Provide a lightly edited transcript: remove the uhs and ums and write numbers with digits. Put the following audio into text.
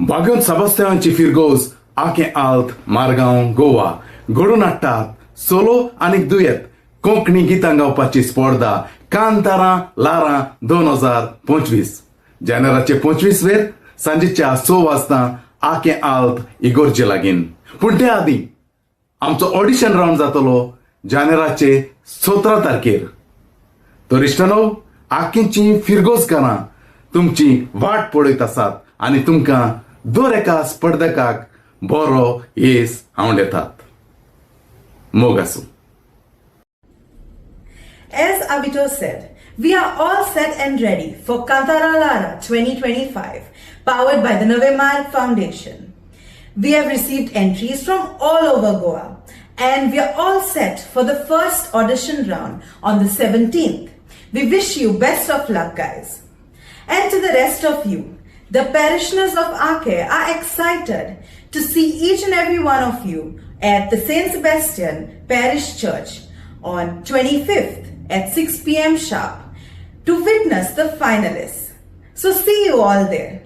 भाग्योन सेबास्त्यांवाची फिरगोज, आकें आल्त, मारगांव, गोवा घडोवन हाडटात सोलो आनी दुयेत कोंकणी गितां गावपाची स्पर्धा कांतारां लारां 2025, जानेराचे 25 वेर सांजेच्या 6 वाजता आकें आल्त इगोर्जे लागीं. पूण ते आदीं आमचो ऑडिशन रावंड जातलो जानेराचे 17 तारखेर. तर इश्टानो, आकेंची फिरगोजकारां तुमची वाट पळयत आसात आनी तुमकां दर एका स्पर्धकाक बरो येस हांव येतात. मोग आसूं. As Avito said, we are all set and ready for Kantara Lara 2025, powered by the Navemar Foundation. We have received entries from all over Goa and we are all set for the first audition round on the 17th. We wish you best of luck, guys. And to the rest of you, the parishioners of Ake are excited to see each and every one of you at the St. Sebastian Parish Church on 25th at 6 p.m. sharp to witness the finalists. So see you all there.